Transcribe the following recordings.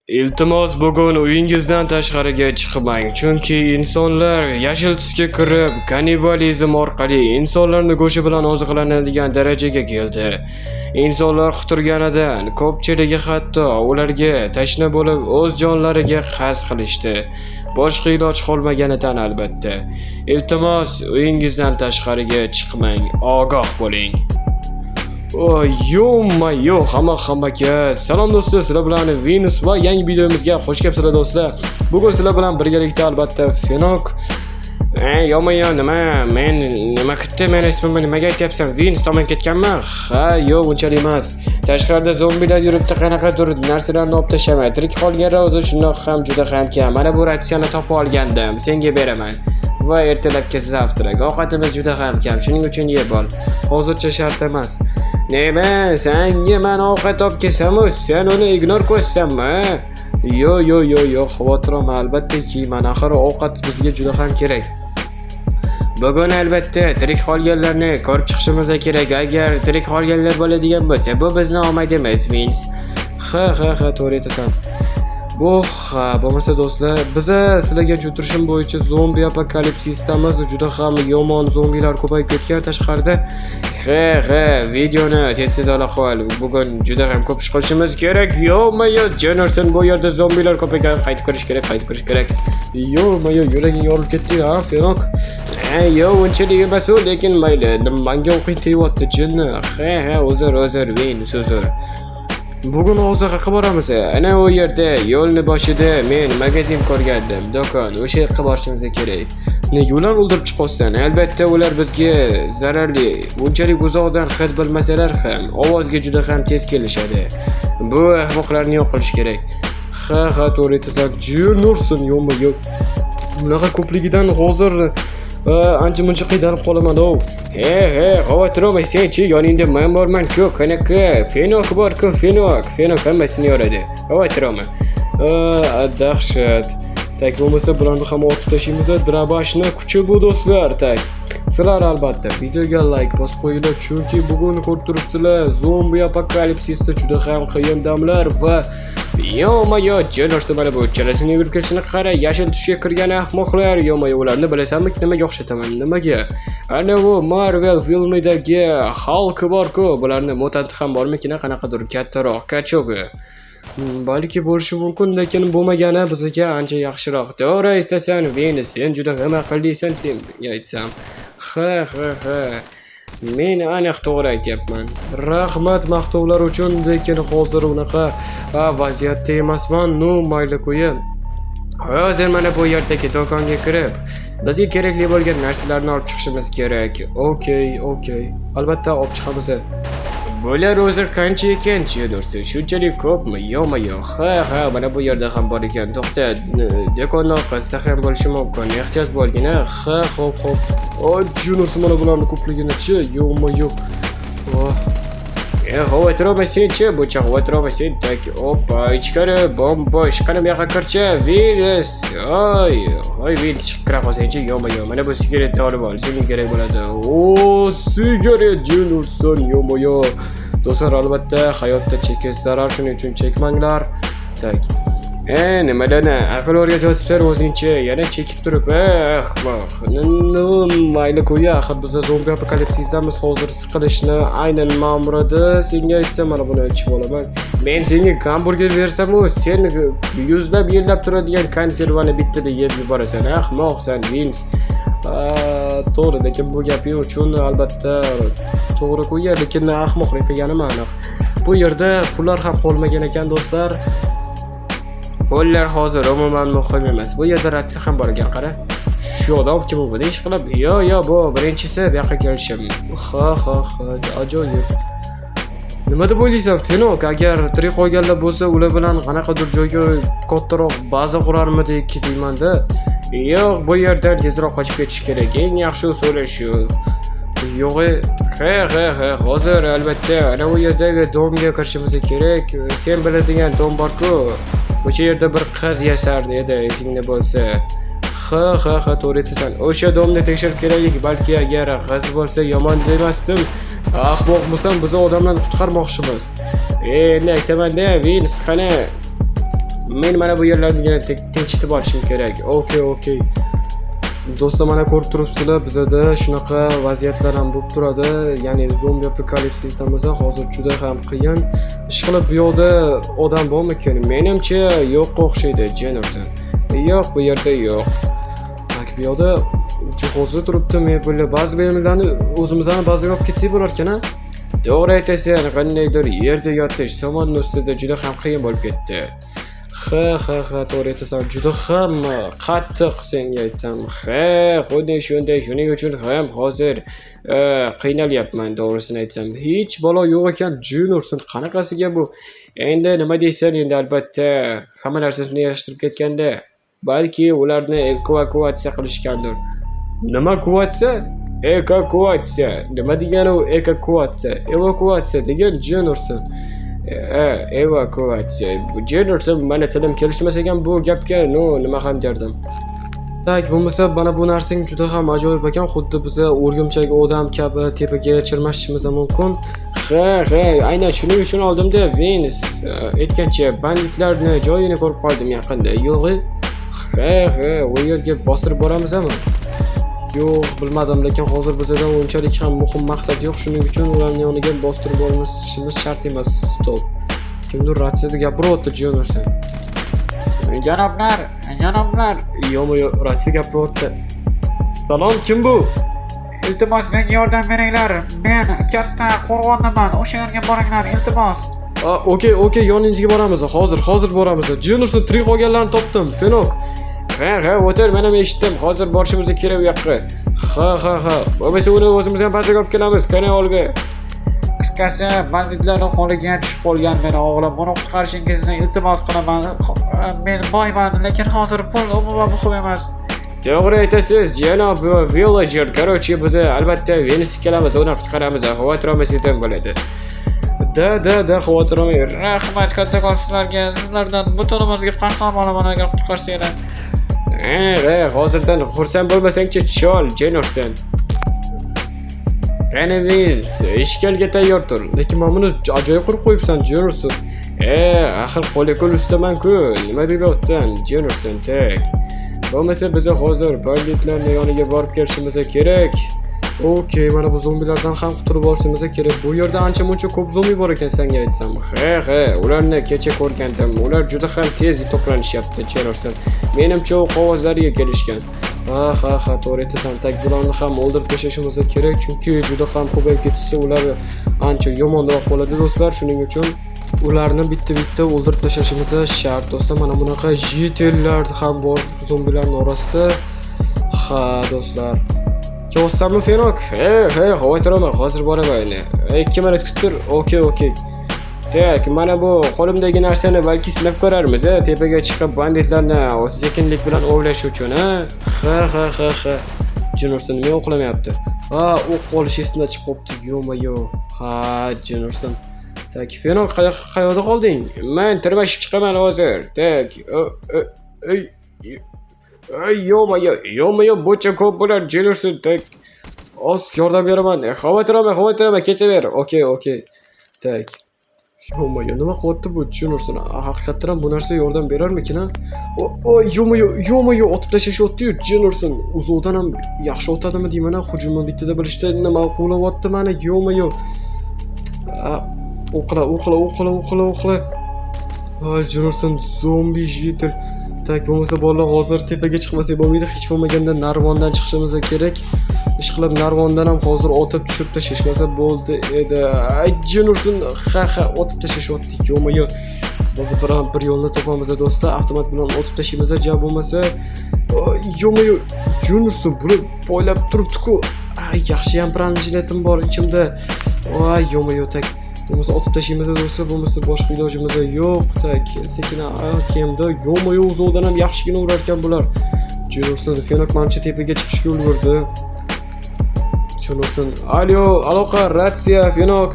Iltimos, bugun uyingizdan tashqariga chiqmang, chunki insonlar yashil tusga kirib, kannibalizm orqali insonlarni go'shti bilan oziqlanadigan darajaga keldi. Insonlar quturganidan ko'pchiligi hatto ularga tashna bo'lib o'z jonlariga qasd qilishdi. Boshqa iloj qolmaganidan albatta. Iltimos, uyingizdan tashqariga chiqmang, ogoh bo'ling. Oy, ё-моё, hamma hammaga salom do'stlar, sizlar bilan Venus va yangi videomizga xush kelibsizlar do'stlar. Bugun sizlar bilan birgalikda albatta Fenok. Ё-моё, nima? Men nima kutdi? Men ismimni nimaga aytyapsan? Venus tomon ketganmi? Ha, yo'q, unchalik emas. Tashqarida zombilar yuribdi, qanaqadir narsalarni olib tashamay. Tirik qolganlar o'zi shundoq ham juda ham kam. Mana bu ratsiyani topib olgandim, senga beraman. Va ertalabki завтрак. Ovqatimiz juda ham kam, shuning uchun yeb ol. Hozircha shart emas. Nima, senga man ovqat olib kelsamu, sen uni игнор qilyapsanmi? Yo, yo, yo, yo, xavotir olma, albatta yeyman. Axir ovqat bizga juda ham kerak. Bugun albatta tirik qolganlarni ko'rib chiqishimiz kerak. Agar tirik qolganlar bo'ladigan bo'lsa, bu bizni omadimiz, Vince. Ha, ha, ha, to'g'ri aytasan. Bu ha, bo'lmasa do'stlar, biza sizlarga tushuntirishim bo'yicha zombi apokalipsisdamiz, juda ham yomon zombilar ko'payib ketgan tashqarida. Ha, ha, videoni tez-tez ola qol. Bugun juda ham ko'p ish qilishimiz kerak. Ё-моё, Jennerson, bu yerda zombilar ko'paygan. Qaytib kirish kerak, qaytib kirish kerak. Ё-моё, yuraging yorilib ketdi, ha, Fenok? Yo'q, unchalik emas u, lekin mayli. Manga o'qing tegyapti, jinni. Ha, ha, uzr, uzr, Venus, uzr. Bugun hozir qayerga boramiz? Ana u yerda, yo'lni boshida men magazin ko'rgandim, do'kon. O'sha yoqqa borishimiz kerak. Nega ularni o'ldirib chiqyapsan? Albatta ular bizga zararli. Bunchalik uzoqdan hid bilmasalar ham, ovozga juda ham tez kelishadi. Bu ahmoqlarni yo'q qilish kerak. Ha, ha, to'g'ri aytasan. Jennerson, ё-моё. Bunaqa ko'pligidan hozir ancha muncha qiynalib qolaman, ov. He, he, xavotir olma, sen-chi, yoningda men borman-ku, qanaqa? Fenok bor-ku, Fenok. Fenok hammasini yoradi. Xavotir olma. Dahshat. Так, bo'lmasa bularni ham otib tashlaymiz. Дробаш ni kuchi bu do'stlar, так. Sizlar albatta videoga like bosib qo'yinglar, chunki bugun ko'rib turibsizlar, zombi apokalipsisda juda ham qiyin damlar va ё-моё, Jennerson, mana bu uchalasini yugurib kelishini qara, yashil tusga kirgan ahmoqlar, ё-моё, ularni bilasanmi nimaga o'xshataman? Nimaga? Ana bu Marvel filmidagi Hulk bor-ku, bularni mutanti ham bormikin, qanaqadir kattaroq качок i. Balki bo'lishi mumkin, lekin bo'lmagani bizga ancha yaxshiroq. To'g'ri aytasan, Venus, sen juda ham aqllisan, senga aytsam. Ha, ha, ha. Men aniq to'g'ri aytyapman. Rahmat maqtovlar uchun, lekin hozir unaqa vaziyatda emasman. Ну, mayli qo'yin. Hozir mana bu yerdagi do'konga kirib, bizga kerakli bo'lgan narsalarni olib chiqishimiz kerak. Okey, okey. Albatta olib chiqamiz. Bular o'zi qancha ekan, Jennerson? Shunchalik ko'pmi? Yo'qmi yo'q? Ha, ha, mana bu yerda ham bor ekan. To'xta, do'konni orqasida ham bo'lishi mumkin. Ehtiyot bo'lgin, ha? Ha, xo'p, xo'p. O, Jennerson, mana bularni ko'pligini-chi? Yo'qmi yo'q. Oh. Xavotir olma sen-chi, buncha xavotir olma sen. Так, oppa, ichkari bombosh. Qani bu yoqqa kirchi, Venus. Oy, oy, Venus, chiqib kira qolsangchi, yo'qmi yo'q. Mana bu sigaretni olib ol, senga kerak bo'ladi. O, sigaret, Jennerson, yo'qmi yo'q. Do'stlar, albatta hayotda chekish zarar, shuning uchun chekmanglar. Так. Nimalarni aql o'rgatyapsizlar o'zingchi, yana chekib turib, ahmoq. Ну, mayli qo'ya, axir biz zombi apokalipsisdamiz, hozir siqilishni aynan ma'murati senga aytsam, mana buni ichib olaman. Men senga gamburger bersam-u, sen yuzlab yillab turadigan konservani bittada yeb yuborasan, ahmoqsan, Vince. To'g'ri, lekin bu gaping uchun albatta to'g'ri qo'ya, lekin ahmoqlik qilganim aniq. Bu yerda pullar ham qolmagan ekan do'stlar. Pullar hozir umuman muhim emas. Bu yerda ratsiya ham bor ekan, qara. Shu odam kim bu? Ish qilib? Yo, yo, bu birinchisi bu yoqqa kelishim. Ha, ha, ha, ajoyib. Nima deb o'ylaysan, Fenok? Agar tirik qolganlar bo'lsa, ular bilan qanaqadir joyga kattaroq baza qurarmidik deyman-da. Yo'q, bu yerdan tezroq qochib ketish kerak. Eng yaxshi usuli shu. Yo'q, ha, ha, ha, hozir albatta ana u yerdagi дом ga kirishimiz kerak. Sen biladigan дом bor-ku. O'sha yerda bir qiz yashardi edi, esingda bo'lsa. Ha, ha, ha, to'g'ri aytasan. O'sha дом ni tekshirib kelaylik, balki agar qiz bo'lsa yomon demasdim. Ahmoqmisan, biz odamlarni qutqarmoqchimiz. Endi aytaman-da, Vince, qani. Men mana bu yerlarni tinchitib olishim kerak. Okey, okey. Do'stlar, mana ko'rib turibsizlar, bizada shunaqa vaziyatlar ham bo'lib turadi. Ya'ni zombi apokalipsisdamiz, hozir juda ham qiyin. Ishqilib, bu yoqda odam bormikin? Menimcha, yo'qqa o'xshaydi, Jenerson. Yo'q, bu yerda yo'q. Так, bu yoqda jihozlar turibdi, mebellar. Ba'zi buyumlarni o'zimizdan bazaga olib ketsak bo'larkan, a? To'g'ri aytasan, qandaydir yerda yotish somonni ustida juda ham qiyin bo'lib ketdi. Ha, to'g'ri aytasan, juda ham qattiq, senga aytsam. Ha, xuddi shunday, shuning uchun ham hozir qiynalyapman, to'g'risini aytsam. Hech balo yo'q ekan, Juniorson, qanaqasiga bu? Endi nima deysan, endi albatta hamma narsasini yig'ishtirib ketganda, balki ularni evakuatsiya qilishgandir. Nima kuatsiya? Evakuatsiya. Nima degani u evakuatsiya? Evakuatsiya degan, Juniorson. Evakuatsiya. Bu, Juniorson, mana tilim kelishmas ekan bu gapga, ну, nima ham derdim. Так, bo'lmasa mana bu narsang juda ham ajoyib ekan, xuddi biza o'rgimchak odam kabi tepaga chirmashishimiz ham mumkin. Ha, aynan shuning uchun oldimda, Vins aytgancha banditlarni joyini ko'rib qoldim yaqinda. Yo'q. Ha, u yerga bostirib boramizmi? Yo'q, bilmadim, lekin hozir bizada unchalik ham muhim maqsad yo'q, shuning uchun ularning yoniga bostirib borishimiz shart emas. Стоп. Kimdir ratsiyada gapiryapti, Juniorson. Janoblar, janoblar, Yo'q, yo'q, ratsiya gapiryapti. Salom, kim bu? Iltimos, menga yordam beringlar. Men katta qo'rg'ondaman. O'sha yerga boringlar, iltimos. Okey, yoningizga boramiz. Hozir, hozir boramiz. Juniorson, tirik qolganlarni topdim. Fenok. Ha, o'tir, men ham eshitdim. Hozir borishimiz kerak u yoqqa. Ha. Bo'lmasa uni o'zimiz ham bazaga olib kelamiz. Qani olga. Qisqasi, banditlarning qo'liga tushib qolgan meni o'g'lim. Uni qutqarishingizni iltimos qilaman. Men boyman, lekin hozir pul umuman muhim emas. To'g'ri aytasiz, janob villager. Короче, biz albatta Venisga kelamiz, uni qutqaramiz. Xavotir olmasangiz ham bo'ladi. Да, xavotir olmang. Rahmat kattakon sizlarga. Sizlardan butun umrga qarzon bo'laman agar qutqarsanglar. Ha, hozirdan xursand bo'lmasangchi, chol, Jenorsan. Qani, Vins, ishkalga tayyor tur. Lekin mana buni ajoyib qurib qo'yibsan, Jenorsan. E, axir qo'li-qo'l ustaman-ku. Nima deb yotsan, Jenorsan, так. Bo'lmasa biz hozir banditlarning yoniga borib kelishimiz kerak. Okey, mana bu zombilardan ham qutulib olishimiz kerak. Bu yerda ancha-muncha ko'p zombi bor ekan, senga aytsam. Ha, ularni kecha ko'rgandim. Ular juda ham tez to'planishyapti, Jenorsan. Menimcha, u qog'ozlariga kelishgan. Ha, to'g'ri aytasan. Так, bularni ham o'ldirib tashlashimiz kerak, chunki juda ham ko'payib ketishsa, ular ancha yomonroq bo'ladi, do'stlar. Shuning uchun ularni bitta-bitta o'ldirib tashlashimiz shart, do'stlar. Mana bunaqa житель lar ham bor zombilarning orasida. Ha, do'stlar. Kelyapsanmi, Fenok? He, xavotir olma, hozir boraman. 2 minut kuttur. Okey. Так, mana bu qo'limdagi narsani balki sinab ko'rarmiz, a? Tepaga chiqib banditlarni sekinlik bilan ovlash uchun, a? Ha. Juniorson nima uxlamayapti? Ha, o'q olish esimdan chiqib qolibdi. Ё-моё. Ha, Juniorson. Так, Fenok, qayoqda qolding? Men tirmashib chiqaman hozir. Так, ey, ey, ё-моё, ё-моё, buncha ko'p bular, Juniorson. Так, oz yordam beraman. Xavotir olma, xavotir olma, ketaver. Okey. Так. Ё-моё, nima qilyapti bu, Juniorson? Haqiqatdan ham bu narsa yordam berarmikin, a? O, ё-моё, ё-моё, otib tashlashyapti-yu, Juniorson. Uzoqdan ham yaxshi otadimi deyman, a, hujumni bittada bilishda nima quvlayapti mani, ё-моё. O'qla, o'qla, o'qla, o'qla, o'qla. Voy, Juniorson, zombi житель. Так, bo'lmasa bolalar, hozir tepaga chiqmasak bo'lmaydi. Hech bo'lmaganda narvondan chiqishimiz kerak. Ishqilib, narvondan ham hozir otib tushirib tashlashmasa bo'ldi edi. Ay, Juniorson, ha, otib tashlashyapti. Ё-моё. Biz bir yo'lni topamiz, do'stlar. Avtomat bilan otib tashlaymiz, ja bo'lmasa. Ё-моё, Juniorson, bular poylab turibdi-ku. Ay, yaxshi ham бронежилет im bor ichimda. Voy, ё-моё, так. Bo'lmasa otib tashlaymiz, do'stlar, bo'lmasa boshqa ilojimiz yo'q. Так, sekin kemda, ё-моё, uzoqdan ham yaxshigina urar ekan bular. Juniorson, Fenok manimcha tepaga chiqishga ulgurdi. Juniorson, alo, aloqa, ratsiya, Fenok.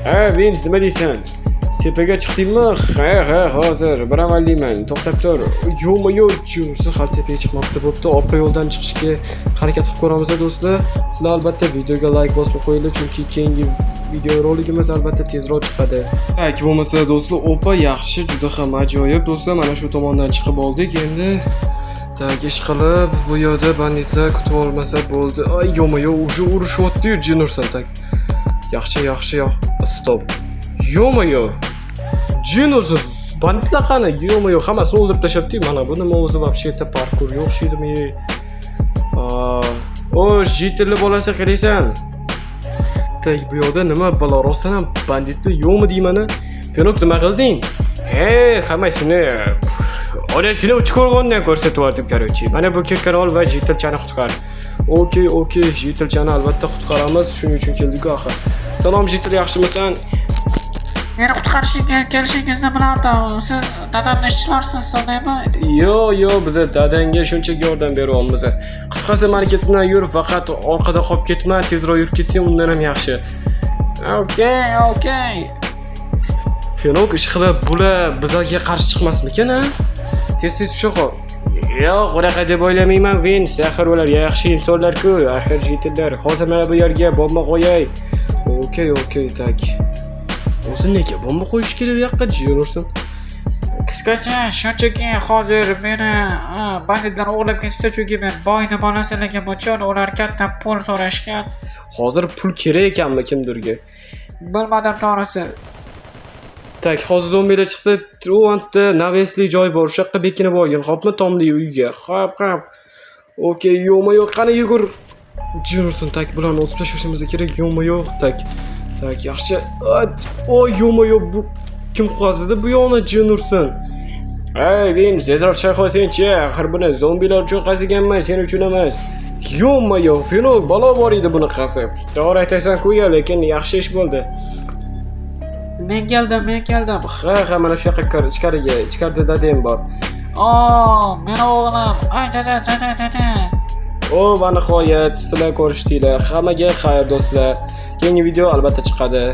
Ha, Vince, nima deysan? Tepaga chiqdingmi? Ha, ha, hozir bir amallayman. To'xtab tur. Yo'qmi, yo'q, yursa hali tepaga chiqmabdi. Bo'pti, orqa yo'ldan chiqishga harakat qilib ko'ramiz, do'stlar. Sizlar albatta videoga like bosib qo'yinglar, chunki keyingi video roligimiz albatta tezroq chiqadi. Так, bo'lmasa, do'stlar, opa, yaxshi, juda ham ajoyib, do'stlar, mana shu tomondan chiqib oldik. Endi так, ish qilib, bu yerda banditlar kutib olmasa bo'ldi. Ay, yo'qmi, yo'q, уже urushyapti-yu, jin ursin, так. Yaxshi, yaxshi, Стоп. Yo'qmi, yo'q. Jin ursin, banditlar qani? Yo'qmi, yo'q, hammasini o'ldirib tashlabdi. Mana bu nima o'zi вообще-то, parkurga o'xshaydimi? O, житель li bolasi qaraysan. Так, bu yoqda nima balo, rostdan ham banditlar yo'qmi deyman. Fenok, nima qilding? Ey, hammasini onasini Uchqo'rg'ondan ko'rsatib yubordim, короче. Mana bu kanal va житель chani qutqar. Okey, okey, житель chani albatta qutqaramiz. Shuning uchun keldik axir. Salom, житель, yaxshimisan? Meni qutqarishga kelishingizni bilardim. Siz dadamni ishchilarsiz, shundaymi? Yo'q, yo'q, biza dadangga shunchaki yordam beryapmiz. Qisqasi, mani ketimdan yur, faqat orqada qolib ketma, tezroq yurib ketsang undan ham yaxshi. Okey. Fenok, ish qilib, bular bizlarga qarshi chiqmasmikin, a? Tez tez tusha qol. Yo'q, unaqa deb o'ylamayman, Vins. Axir ular yaxshi insonlar-ku, axir житель lar. Hozir mana bu yerga bomba qo'yay. Okey, так. O'zi nega bomba qo'yish kerak bu yoqqa, jin ursin? Qisqasi, shunchaki hozir meni banditlar o'g'irlab ketishdi, chunki men boyni bolasiligim uchun ular katta pul so'rashgan. Hozir pul kerak ekanmi kimdirga? Bilmadim, to'g'risi. Так, hozir zombilar chiqsa, u anta навес li joy bor, o'sha yoqqa bekinib olgin, xo'pmi, tomli uyga. Hop, hop. Okey, yo'qmi, yo'q, qani yugur. Jin ursin, так, bularni otib tashlashimiz kerak, yo'qmi, yo'q, так. Так, yaxshi. Oy, yo'qmi, yo'q, bu kim qazidi bu yoqni, jin ursin? Ey, Vin, tezroq chiqa qo'ysangchi, axir buni zombilar uchun qaziganman, sen uchun emas. Yo'qmi, yo'q, Fenok, balo bor edi buni qazib. To'g'ri aytasan-ku, lekin yaxshi ish bo'ldi. Men keldim, men keldim. Ha, mana shu yoqqa kir, ichkariga, ichkarida dadam bor. O, meni o'g'lim. Ay, dada, dada, dada. O, va nihoyat sizlar ko'rishdinglar. Hammaga xayr, do'stlar. Keyingi video albatta chiqadi.